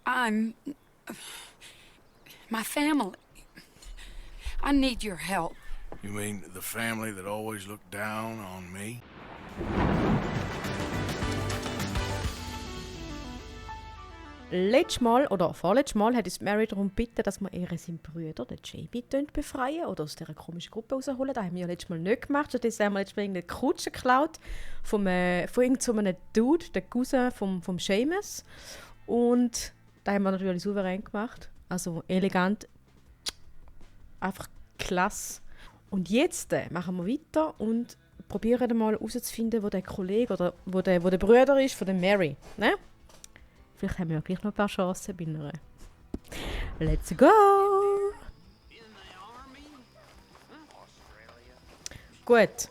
I'm... My family. I need your help. You mean the family that always looked down on me? Letztes Mal, oder vorletztes Mal, hat uns Mary darum gebeten, dass wir seinen Bruder, den Jamie, befreien oder aus dieser komischen Gruppe rausholen. Das haben wir ja letztes Mal nicht gemacht. Stattdessen haben wir letztes Mal irgendeine Kutsche geklaut von irgendeinem Dude, der Cousin vom Seamus. Und da haben wir natürlich souverän gemacht. Also elegant. Einfach klasse. Und jetzt machen wir weiter und probieren mal herauszufinden, wo der Kollege oder wo der Bruder ist von der Mary. Ne? Vielleicht haben wir ja gleich noch ein paar Chancen bei einer. Let's go! Gut.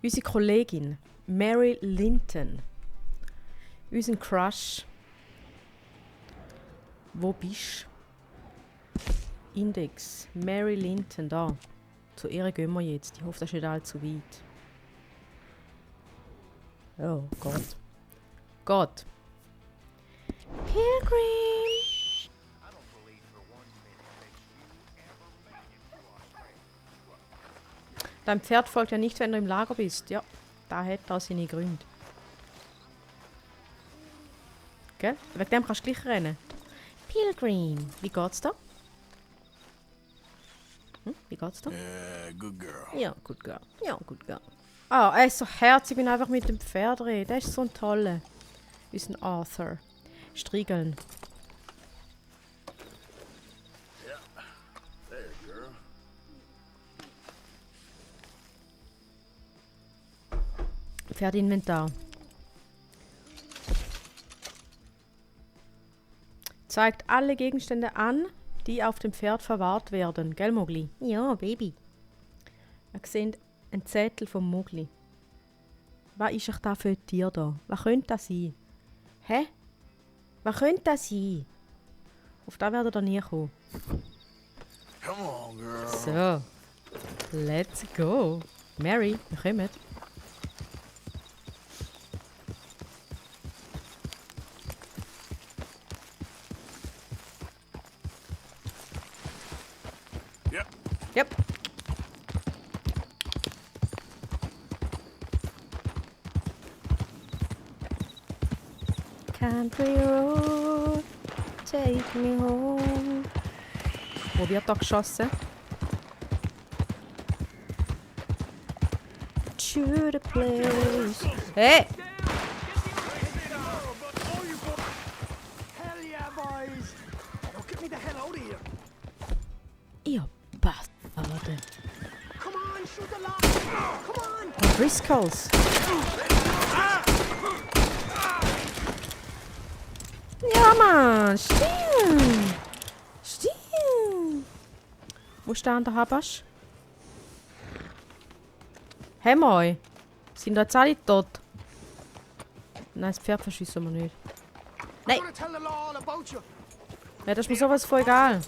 Unsere Kollegin Mary Linton. Unser Crush. Wo bist du? Index. Mary Linton, da. Zu ihr gehen wir jetzt. Ich hoffe, das ist nicht allzu weit. Oh Gott. Gott. Pilgrim! Dein Pferd folgt ja nicht, wenn du im Lager bist. Ja, da hat er seine Gründe. Gell? Wegen dem kannst du gleich rennen. Pilgrim, wie geht's da? Wie geht's da? Good girl. Ja, good girl. Ja, good girl. Ah, er ist so herzig, wenn er einfach mit dem Pferd redet. Der ist so ein toller. Ist ein Arthur. Striegeln. There, girl. Pferdinventar. Zeigt alle Gegenstände an, die auf dem Pferd verwahrt werden. Gell, Mowgli? Ja, Baby. Wir sehen einen Zettel vom Mowgli. Was ist euch da für ein Tier da? Was könnte das sein? Hä? Was könnte das sein? Auf das werdet ihr nie kommen. Come on, girl. So. Let's go. Mary, wir kommen. Yep. Yep. Country road, take me home. Wo wird da geschossen? To the place. Hey! Hell yeah, boys! Now get me the hell out of here! Ihr Bastarde. Come on, shoot the lock! Come on! Und Driscolls. Ja, Mann! Stimmt! Stimmt! Wo steht der Habasch? Hey, moi! Sind da jetzt alle tot? Nein, das Pferd verschießen wir nicht. Nein! I'm gonna tell the law all about you! Ja, das ist mir sowas voll egal.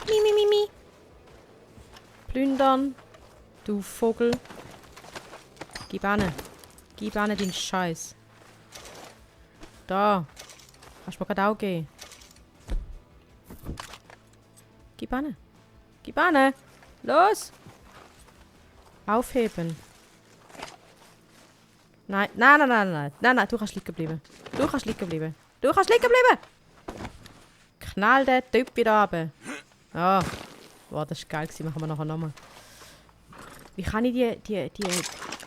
Mi. Plündern. Du Vogel. Gib an. Gib an den Scheiß. Da. Kannst du mir gerade auch geben. Gib an. Gib an. Los. Aufheben. Nein. Nein, du kannst liegen bleiben. Du kannst liegen bleiben. Knall den Typ wieder runter. Ah. Wow, das war geil. Machen wir nachher nochmal. Wie kann ich die...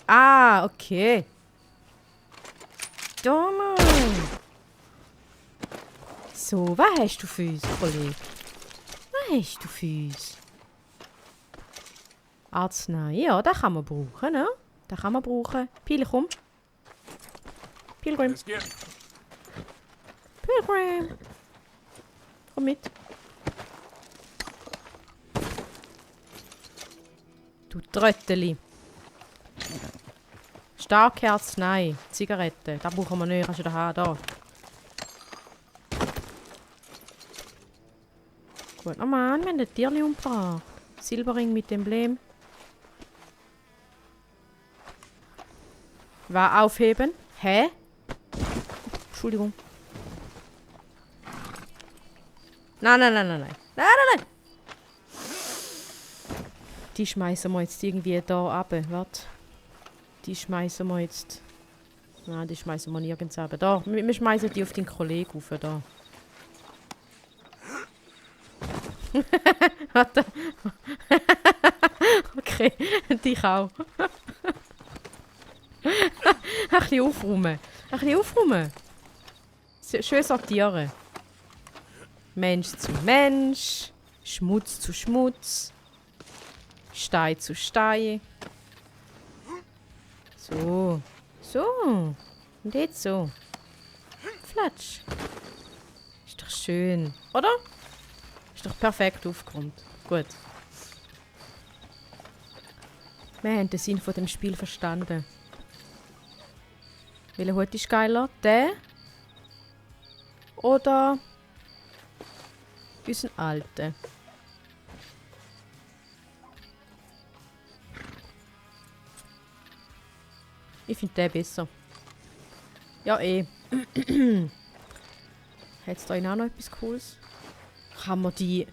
Ah, okay. Dumme. So, was hast du für uns, Kollege? Was hast du für uns? Arznei, ja, das kann man brauchen, ne? Das kann man brauchen. Pil, komm. Pilgrim. Let's get. Pilgrim. Komm mit. Du Trötteli. Starke Arznei. Zigaretten. Das brauchen wir nicht. Kannst du da haben. Da. Gut. Oh Mann, wir haben ein Tierli umgebracht. Silberring mit Emblem. Was aufheben? Hä? Entschuldigung. Nein, nein, nein, nein, nein. Nein, nein, nein! Die schmeißen wir jetzt irgendwie da runter. Warte. Die schmeißen wir jetzt... Nein, die schmeißen wir nirgends runter. Da, wir schmeißen die auf den Kollegen rauf. Da. Warte. Okay, dich auch. Ein bisschen aufräumen. Ein bisschen aufräumen. Schön sortieren. Mensch zu Mensch. Schmutz zu Schmutz. Stein zu Stein. So. So. Und jetzt so. Flatsch. Ist doch schön. Oder? Ist doch perfekt aufgeräumt. Gut. Wir haben den Sinn von dem Spiel verstanden. Welcher Hut ist geiler? Der? Oder unseren alten? Ich finde den besser. Ja, eh. Hat es da auch noch etwas Cooles? Kann man die...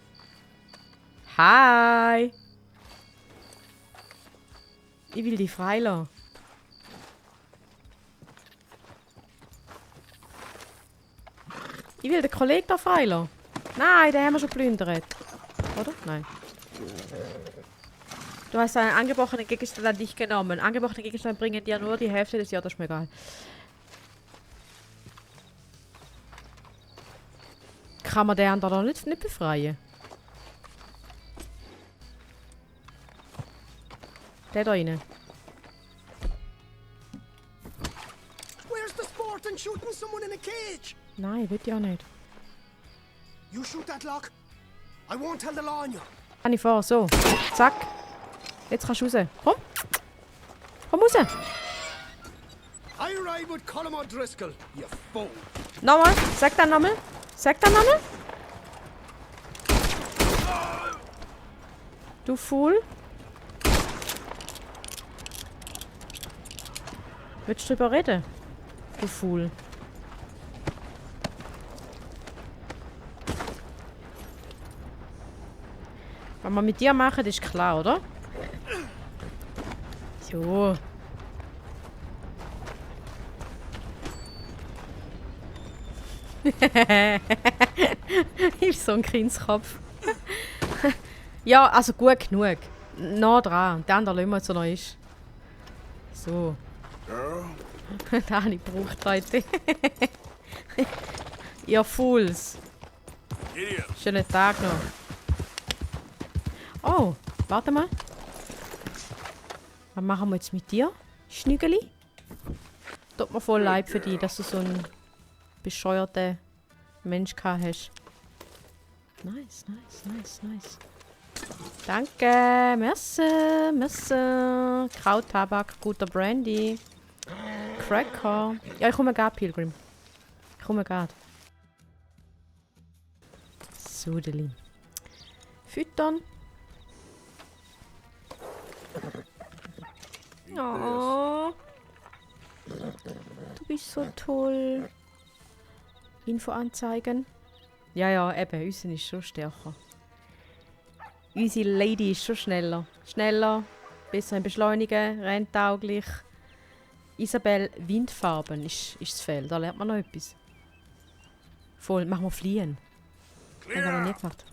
Hi! Ich will die freilassen. Ich will den Kollegen da freilassen. Nein, den haben wir schon geplündert. Oder? Nein. Du hast einen angebrochenen Gegenstand an dich genommen. Angebrochene Gegenstände bringen dir nur die Hälfte des Jahres, das ist mir egal. Kann man den anderen nicht befreien? Der da rein. Where's the sport in shooting someone in a cage? Nein, will ich auch nicht. You shoot that lock. I won't tell the law on you. Kann ich vor, so. Zack. Jetzt kannst du raus. Komm. Komm raus. I ride with Colm O'Driscoll, you fool. Nochmal. Sag dann nochmal. Sag dann nochmal. Du Fool. Willst du drüber reden? Du Fool. Was wir mit dir machen, ist klar, oder? So. Ist so ein Kindskopf. Ja, also gut genug. Nah dran. Der andere lassen wir jetzt so noch ist. So. Girl, Da habe ich gebraucht, Leute. Ihr Fools. idiot. Schönen Tag noch. Oh, warte mal. Was machen wir jetzt mit dir? Schnügeli? Tut mir voll leid für dich, dass du so einen bescheuerten Mensch gehabt hast. Nice, nice, nice, nice. Danke, merci, merci. Kraut, Tabak, guter Brandy. Cracker. Ja, ich komme gerade, Pilgrim. Ich komme gerade. Sudeli. Füttern. Oh. Du bist so toll. Info anzeigen. Ja, ja, eben. Unsere ist schon stärker. Unsere Lady ist schon schneller. Schneller, besser im Beschleunigen, renntauglich. Isabel, Windfarben ist das Feld. Da lernt man noch etwas. Voll, machen wir fliehen. Das haben wir noch nie gemacht.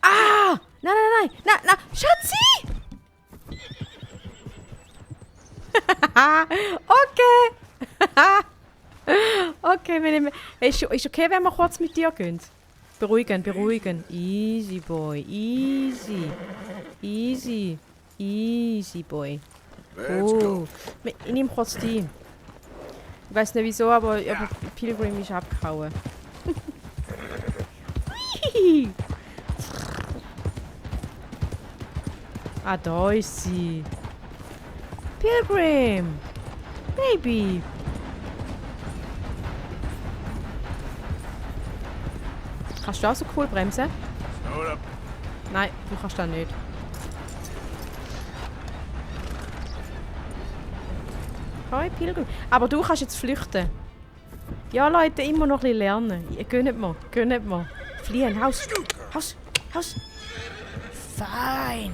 Ah! Nein, nein, nein! Nein, nein! Schatzi! Okay! Okay, wir nehmen... Ist okay, wenn wir kurz mit dir gehen? Beruhigen, beruhigen. Easy, boy. Easy. Easy. Easy, boy. Let's go. Ich nehme kurz die. Ich weiß nicht wieso, aber Pilgrim ist abgehauen. Ah, da ist sie. Pilgrim! Baby! Kannst du auch so cool bremsen? Slow it up. Nein, du kannst das nicht. Hi, Pilgrim. Aber du kannst jetzt flüchten. Ja, Leute, immer noch ein bisschen lernen. Gönnt mir, gönnt mir. fliehen. Haus. Haus. Haus. Fein.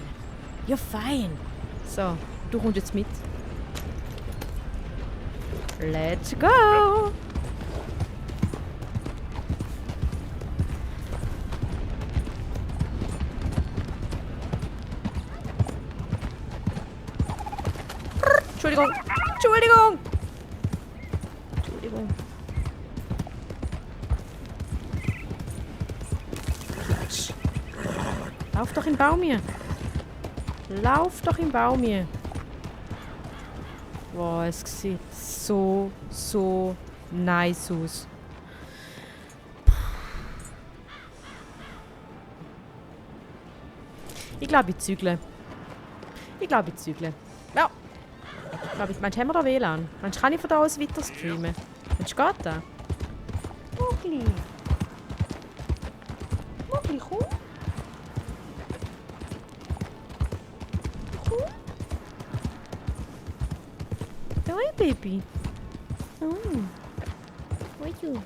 Ja, fein. So, du kommst jetzt mit. Let's go. Entschuldigung. Entschuldigung. Entschuldigung. Lauf doch im Baum hier. Lauf doch im Baum hier. Boah, es sieht so nice aus. Ich glaube, ich zügle. Ja. Meinst du, haben wir da WLAN? Meinst du, kann ich von da aus weiter streamen? Meinst du, geht das? Mugli. Mugli, komm. Oi, Baby. Oh. Where are you?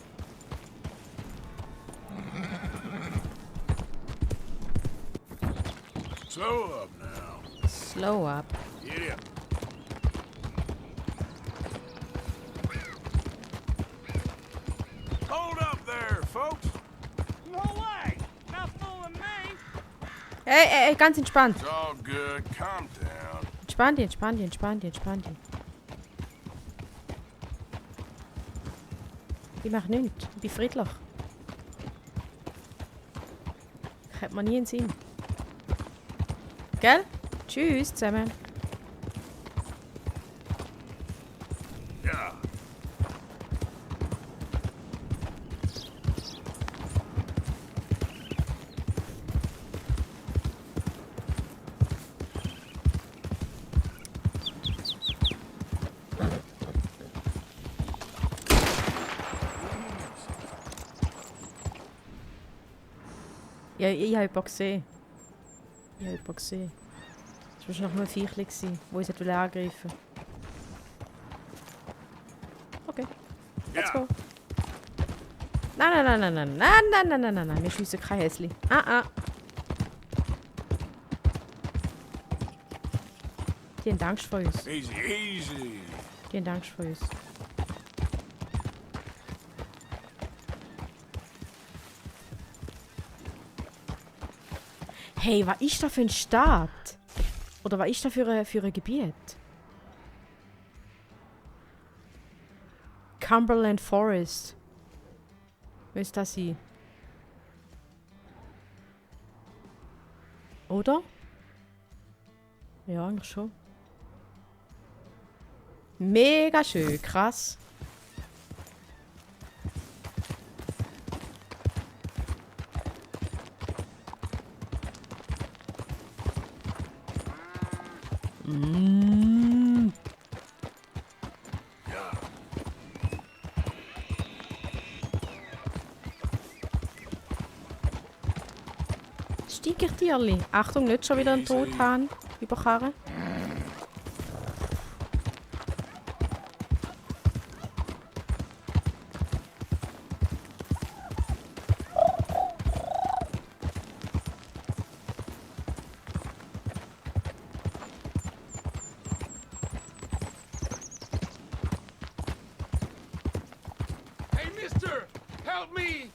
Slow up now. Slow up. Yeah. Hold up there, folks. No way! Not fooling me! Hey, ganz entspannt. It's all good. Calm down. Entspann dich. Ich mach nichts. Ich bin friedlich. Hat man nie einen Sinn. Gell? Tschüss zusammen. Yeah. Ja, ich habe jemanden gesehen. Das war wahrscheinlich nur ein Viechli, das uns angreifen wollte. Okay, let's go. Nein. Wir schiessen kein Häsli. Die haben Angst vor uns. Easy. Die haben Angst vor uns. Hey, was ist das für ein Staat? Oder was ist das für ein Gebiet? Cumberland Forest. Müsste das sein? Oder? Ja, eigentlich schon. Mega schön, krass. Steigertierli. Achtung, nicht schon wieder ein Truthahn überkarren. Hey, mister! Help me!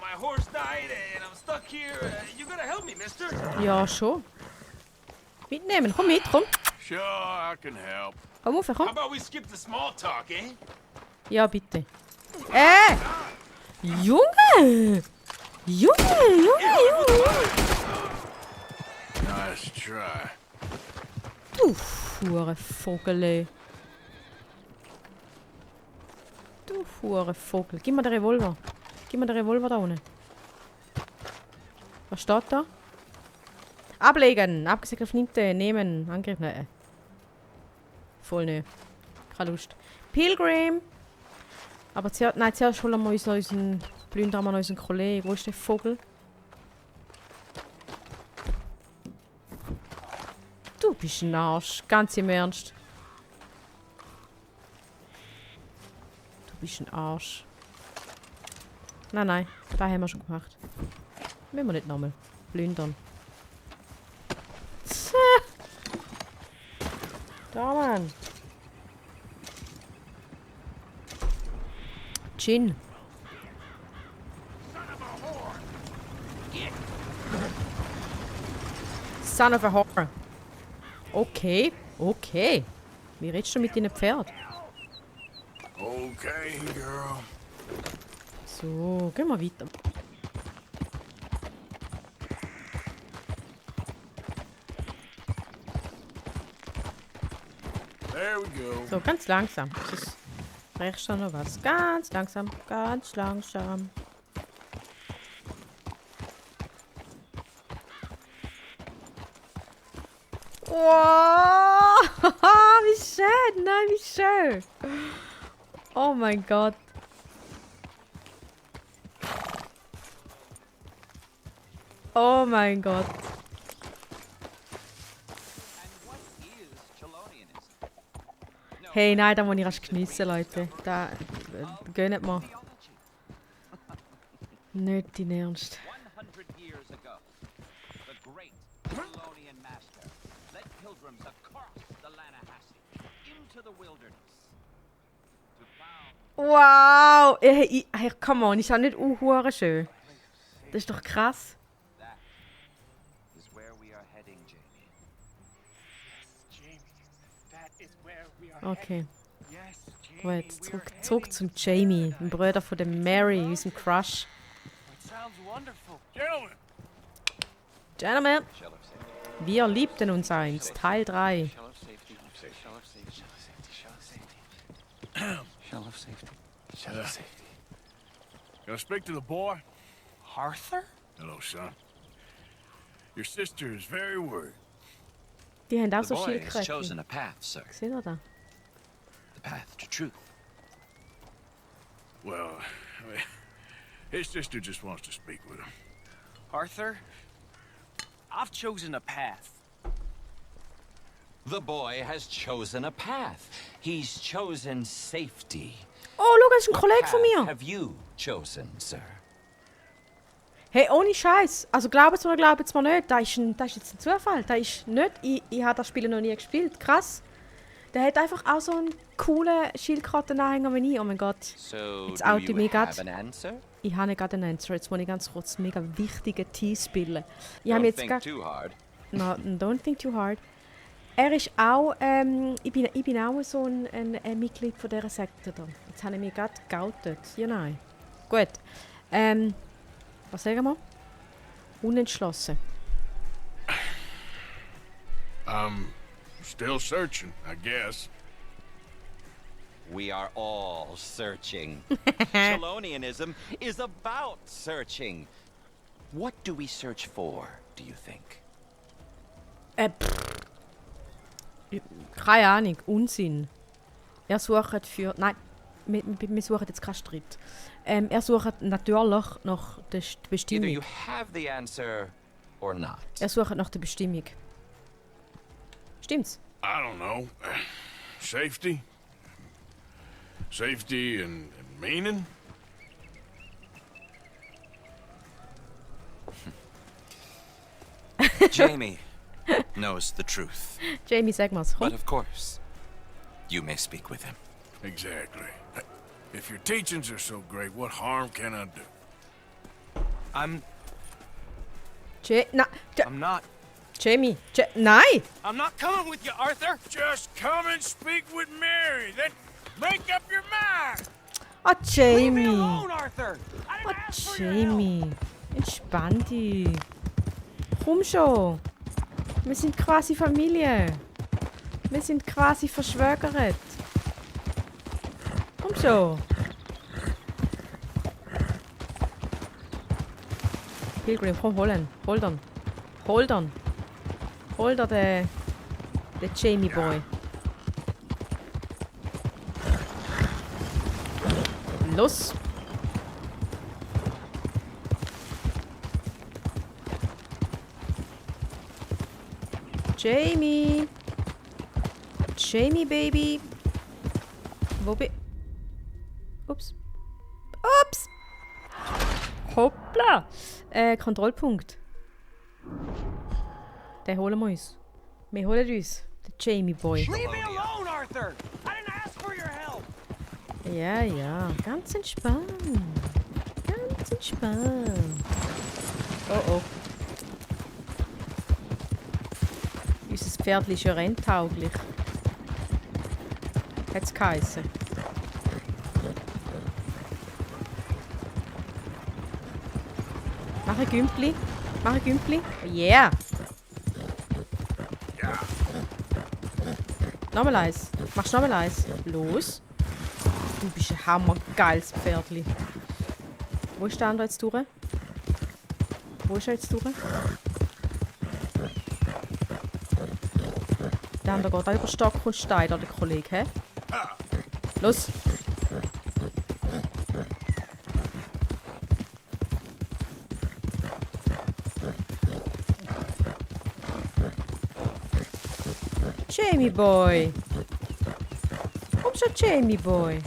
My horse died and I'm stuck here. You gotta help me, mister! Ja, schon. Mitnehmen. Komm mit, komm. Sure, I can help. Komm auf, How komm. about we skip the small talk, eh? Ja, bitte. Junge! Nice try. Du Vogel. Du Vogel. Gib mir den Revolver. Da unten. Was steht da? Ablegen. Abgesägte Flinte. Nehmen. Angriff. Nein. Voll nicht. Keine Lust. Pilgrim. Aber zuerst holen wir unseren... Plündern wir unseren Kollegen. Wo ist der Vogel? Du bist ein Arsch. Ganz im Ernst. Du bist ein Arsch. Nein, das haben wir schon gemacht. Müssen wir nicht nochmal. Plündern. Da, Mann. Gin. Son of a whore. Okay, okay. Wie redest du mit deinem Pferd? Okay, girl. So, gehen wir weiter. There we go. So, ganz langsam. Ist rechts da noch was? Ganz langsam, ganz langsam. Wow! Wie schön! Nein, wie schön! Oh mein Gott. Oh mein Gott. Hey, nein, da muss ich erst geniessen, Leute. Da gönnt mir. Nicht dein Ernst. 100 years ago, the great Chelonian master led pilgrims across the Lannahechee into the wilderness to found Wow! Hey, come on, ist auch nicht unhure schön. Das ist doch krass. that is where we are heading, Jamie. Jamie, that is where we are Okay. headed. Yes, Jamie, Gut, zurück zum Jamie, dem Bruder von der Mary, unserem Crush. It sounds wonderful. Gentlemen, Gentlemen, Shell of safety. wir liebten uns eins, Teil 3. Shell of safety. Shell of safety. Shell of safety. Shell of safety. Shell of safety. Shell of safety. can I speak to the boy? Arthur? Hello, son. Your sister is very worried. Die haben auch The so boy has chosen Schildkröten. a path, sir. Seht ihr da? The path to truth. Well, I mean, his sister just wants to speak with him. Arthur? I've chosen a path. The boy has chosen a path. He's chosen safety. Oh, schau, das ist ein Kollege von Path mir. have you chosen, sir? Hey, ohne Scheiß. Also glaubt es oder glaubt es mir nicht, das ist jetzt ein Zufall. Das ist nicht, ich habe das Spiel noch nie gespielt. Krass. Der hat einfach auch so einen coolen Schildkrötenanhänger wie ich. Oh mein Gott. So, Jetzt do oute you mich have grad. an answer? Ich habe nicht gerade einen Answer. Jetzt muss ich ganz kurz einen mega wichtigen Tease spielen. Ich habe Don't jetzt think gar... too hard. No, don't think too hard. Er ist auch, ich bin auch so ein Mitglied von dieser Sekte da. Jetzt habe ich mich gerade geoutet. Ja, nein. Gut. Was sagen wir? Unentschlossen. I'm still searching, I guess. We are all searching. Chelonianism is about searching. What do we search for, do you think? Keine Ahnung. Unsinn. Er sucht für... Nein, wir suchen jetzt keinen Streit. Er sucht natürlich nach der Either Bestimmung. you have the answer or not. Er sucht nach der Bestimmung. Stimmt's? I don't know. Safety? Safety and meaning? Jamie knows the truth. Jamie, sag mal's. Komm. But of course, you may speak with him. Exactly. If your teachings are so great, what harm can I do? I'm Nein. not. Jamie. Nein! I'm not coming with you, Arthur. Just come and speak with Mary, then make up your mind. Ah, Leave me Jamie. alone, Arthur. I didn't Ah, ask for your help. Jamie. Entspann dich. Komm schon. Wir sind quasi Familie. Wir sind quasi verschwägert. Komm schon. Pilgrim, komm, holen. Hol dann. Hol dann. Hol da den Jamie Boy. Los. Jamie. Jamie, Baby. Wo bin... Ups. Ups. Hoppla! Kontrollpunkt. Den holen wir uns. Wir holen uns. Den Jamie Boy. Leave me alone, Arthur! I didn't ask for your help! Ja, ja. Ganz entspannt. Ganz entspannt. Oh oh. Unser Pferd ist ja renntauglich. Hat's geheissen. Mach ein Gümpli. Mach ein Gümpli. Yeah! Nochmal eins. Machst nochmal eins. Los. Du bist ein hammergeiles Pferdli. Wo ist der andere jetzt durch? Wo ist er jetzt durch? Der andere geht auch über Stock und Stein, der Kollege, hä? Los! Jamie Boy! Komm schon, Jamie Boy!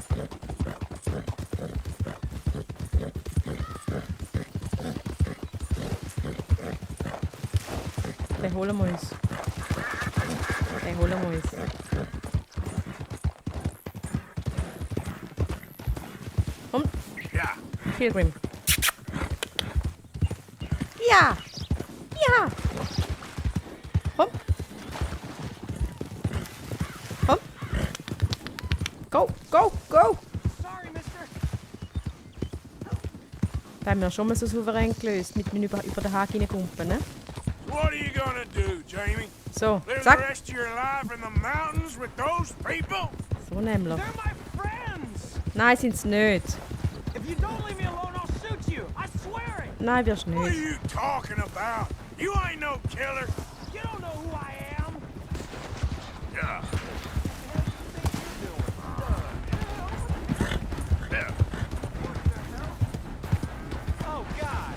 Den holen wir uns. Den holen wir uns. Komm! Ja. Pilgrim. Ja! Ja! Komm! Komm! Go! Go! Go! Sorry, mister. Da haben wir schon mal so souverän gelöst, mit dem über den Haken hineingumpen, ne? What are you gonna do, Jamie? So, Live the zack! rest of your life in the mountains with those people? So nämlich. They're my friends! Nein, sind's nicht. If you don't leave me alone, I'll shoot you! I swear it! Nein, wirst What are nicht. you talking about? You ain't no killer. You don't know who I am! Yeah. Yeah. Oh, God!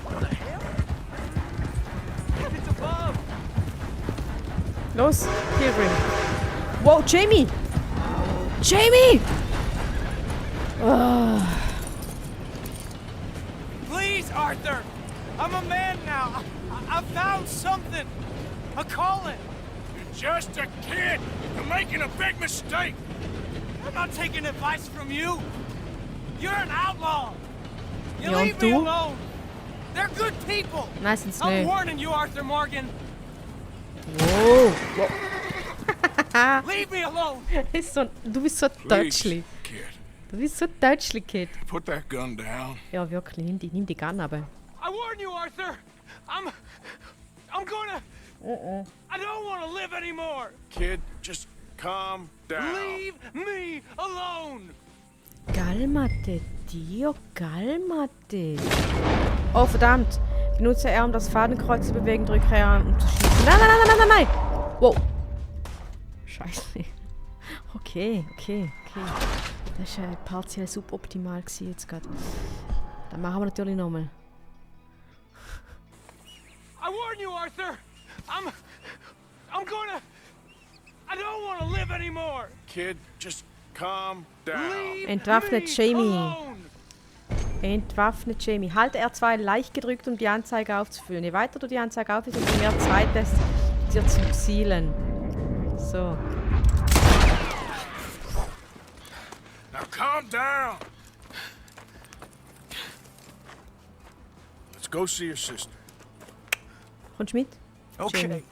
What the hell? It's above! Los, Pilgrim. Wow, Jamie! Jamie! Oh, Please, Arthur! I'm a man now. I found something. A calling. You're just a kid. You're making a big mistake. I'm not taking advice from you. You're an outlaw. You Ja, leave und me du? alone. They're good people. nein, sind's I'm nicht. warning you, Arthur Morgan. Wow. Leave me alone. Du bist so Please, Deutschli. kid, Du bist so Deutschli, Kid. put that gun down. Ja, wirklich, nimm die Gun ab. I warn you, Arthur. I'm gonna. I don't want to live anymore. Kid, just calm down. Leave me alone. Calmate, Dio, calmate. Oh, verdammt. Benutze R, um das Fadenkreuz zu bewegen, drücke R, um zu schießen. Nein, nein, nein, nein, nein, nein! Wow. Scheiße. Okay. Das war partiell suboptimal jetzt gerade. Dann machen wir natürlich nochmal. I warn you, Arthur. I'm gonna. I don't want to live anymore. Kid, just calm down. Leave Entwaffnet me Jamie. alone. Entwaffnet Jamie. Halte R2 leicht gedrückt, um die Anzeige aufzufüllen. Je weiter du die Anzeige auffüllst, desto mehr Zeit lässt dir zum Zielen. So. Now calm down. Let's go see your sister. Kommst du mit? Okay. Jamie.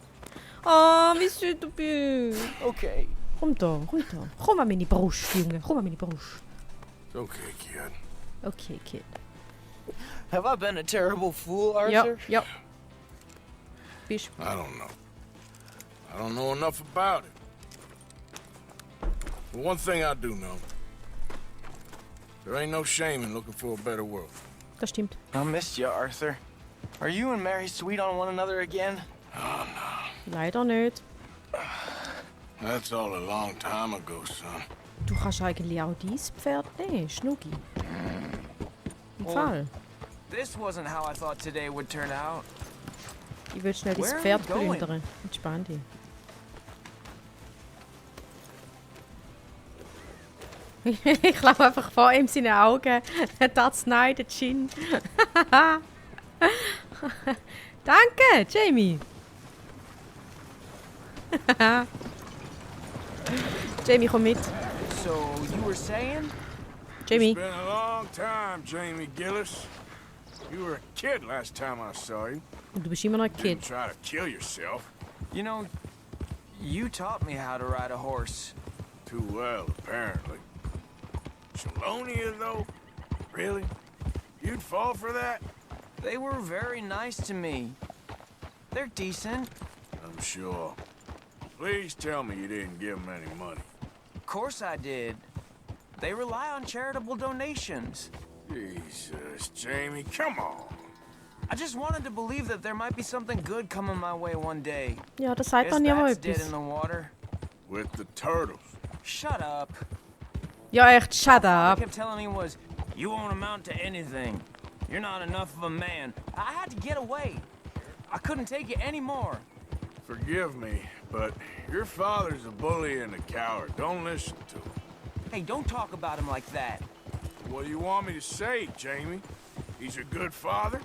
Oh, wie süß du bist. Okay. Komm da. Komm an meine Brust, Junge. Komm an meine Brust. It's okay, kid. Okay, Kid. Have I been a terrible fool, Ja, Arthur? ja. Bist. I don't know. I don't know enough about it. But one thing I do know. There ain't no shame in looking for a better world. Das stimmt. I missed you, Arthur. Are you and Mary sweet on one another again? Leider nicht. That's all a long time ago, son. Du kannst eigentlich auch dein Pferd nehmen, Schnucki. Im Fall. This wasn't how I thought today would turn out. Ich will schnell dein Where are Pferd you going? plündern. Entspann dich. Ich laufe einfach vor ihm seine Augen. Das nein, der Gin. Danke, Jamie. Jamie, komm mit. So, you were saying? Jamie. It's been a long time, Jamie Gillis. You were a kid last time I saw you. Du bist immer noch ein Didn't Kind. try to kill yourself. You know, you taught me how to ride a horse. Too well, apparently. Chelonia, though? Really? You'd fall for that? They were very nice to me. They're decent. I'm sure. Please tell me you didn't give them any money. Of course I did. They rely on charitable donations. Jesus, Jamie, come on. I just wanted to believe that there might be something good coming my way one day. Ja, das sagt Guess dann ja mal that's dead etwas. in the water. With the turtles. Shut up. Ja, echt, shut All up. they kept telling me was, you won't amount to anything. You're not enough of a man. I had to get away. I couldn't take it anymore. Forgive me, but your father's a bully and a coward. Don't listen to him. Hey, don't talk about him like that. What do you want me to say, Jamie? He's a good father?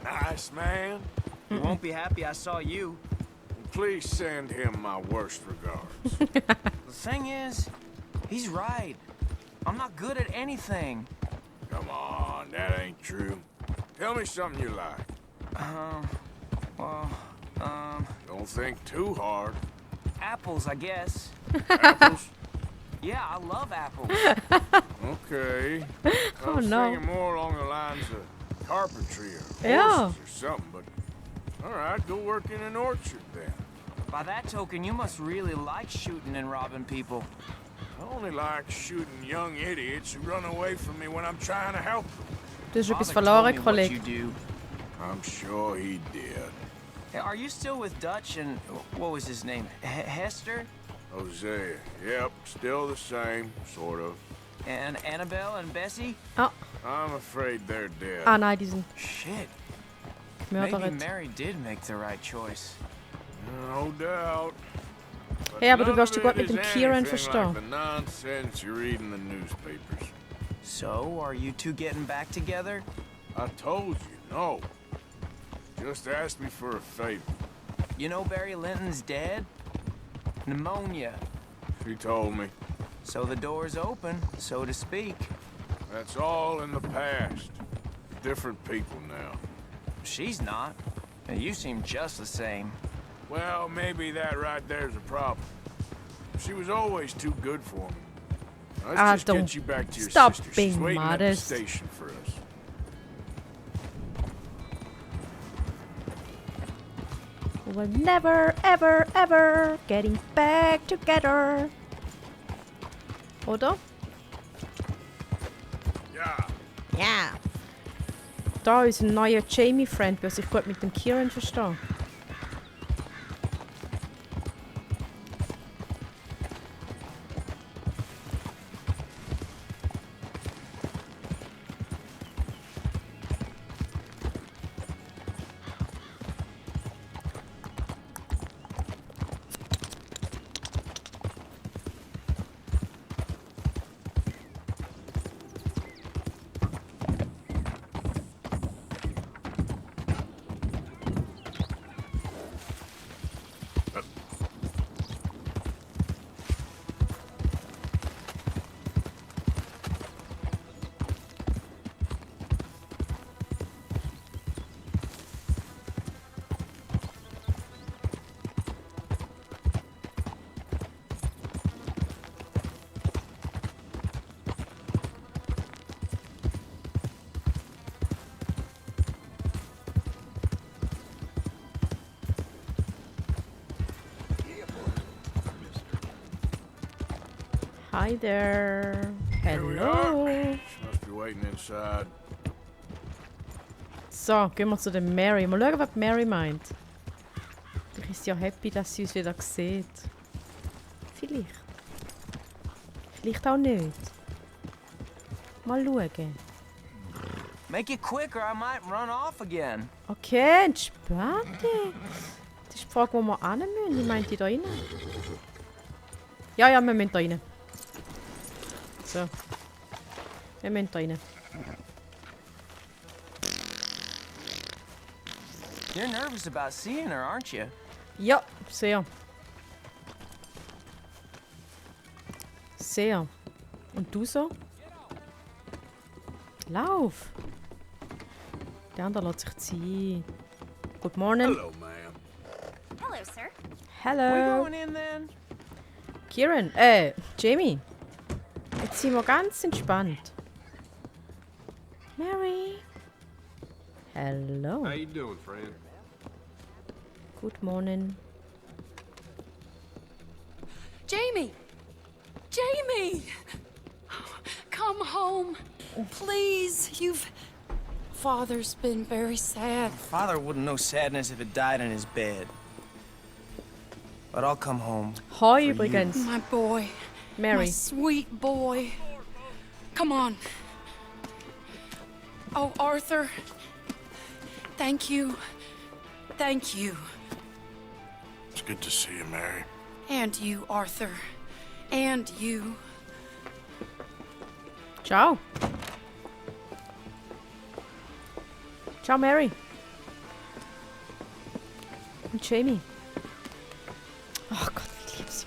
Nice man? He won't be happy I saw you. Please send him my worst regards. The thing is, he's right. I'm not good at anything. Come on, that ain't true. Tell me something you like. Well, Don't think too hard. apples, I guess. Apples? Yeah, I love apples. Okay. Oh, I was no. thinking more along the lines of carpentry or Yeah. horses or something, but all right, go work in an orchard then. By that token, you must really like shooting and robbing people. I only like shooting young idiots who run away from me when I'm trying to help them. Du hast etwas Father verloren, told me what you Kollege. do. I'm sure he did. Hey, are you still with Dutch and what was his name? Hester Hosea, yep, still the same, sort of. and Annabelle and Bessie? Ah, I'm afraid they're dead. ah nein, die sind Shit. Maybe gemördert. Mary did make the right choice. No doubt. But Hey, aber du none wirst of ja gut it mit dem is Kieran anything verstehen. like the nonsense you read in the newspapers. So, are you two getting back together? I told you, no. Just ask me for a favor. You know Barry Linton's dead? Pneumonia. She told me. So the door's open, so to speak. That's all in the past. Different people now. She's not. And you seem just the same. Well, maybe that right there's a problem. She was always too good for me. Let's just don't get you back to your stop sister. She's being waiting at the modest. station for us. We'll never, ever, ever getting back together. Oder? Ja. Ja. Da unser neuer Jamie-Friend, der sich gut mit dem Kieran versteht. Hi there. Here we Hello. are. She must be waiting inside. So, gehen wir zu der Mary. Mal schauen, was die Mary meint. Ich ist ja happy, dass sie uns wieder sieht. Vielleicht. Vielleicht auch nicht. Mal schauen. Make it quick or I might run off again. Okay, entspannt dich. Das ist die Frage, wo wir hin müssen. Wie meint ihr da rein? Ja, wir müssen da rein. So. Wir müssen da rein. You're nervous about seeing her, aren't you? Ja, sehr. Sehr. Und du so? Lauf! Der andere lässt sich ziehen. Good morning. Hello, ma'am. Hello, sir. We're Hello. going in then? Kieran, Jamie. Jetzt sind wir ganz entspannt. Mary. Hello. How you doing, friend? Good morning. Jamie! Jamie! Come home. Please, Father's been very sad. Father wouldn't know sadness if it died in his bed. But I'll come home. Hi übrigens, My boy. My Mary. sweet boy. Come on. Oh, Arthur. Thank you. Thank you. It's good to see you, Mary. And you, Arthur. And you. Ciao. Ciao, Mary. Und Jamie. Oh Gott, ich liebe sie.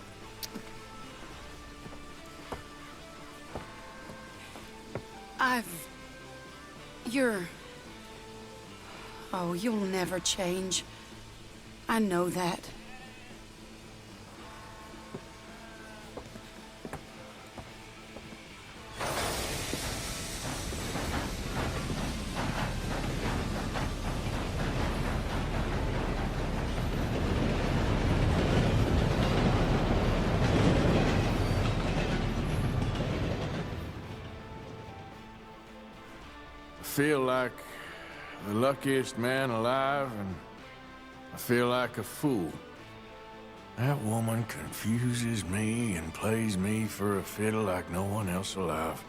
Oh, you'll never change. I know that. I feel like the luckiest man alive, and I feel like a fool. That woman confuses me and plays me for a fiddle like no one else alive.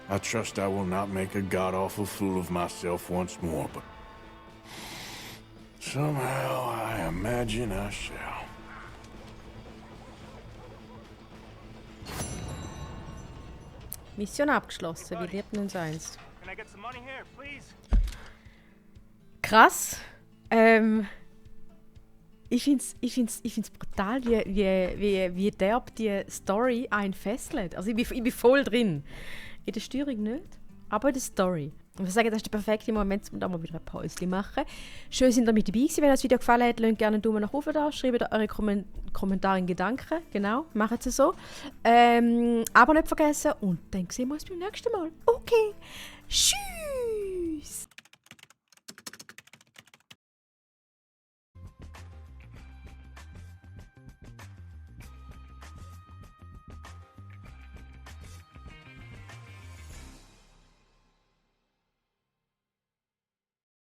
I trust I will not make a god-awful fool of myself once more, but somehow I imagine I shall. Mission abgeschlossen, wir lebten uns einst. Can I get some money here, please? Krass. Ich find's brutal, wie derb die Story einen fesselt. Also ich bin voll drin. In der Steuerung nicht, aber in der Story. Und ich sage, das ist der perfekte Moment, um da mal wieder ein Päuschen machen. Schön, sind ihr mit dabei gewesen. Wenn euch das Video gefallen hat, lasst gerne einen Daumen nach oben da. Schreibt eure Kommentare in Gedanken. Genau, macht es so. Aber nicht vergessen. Und dann sehen wir uns beim nächsten Mal. Okay. Tschüss.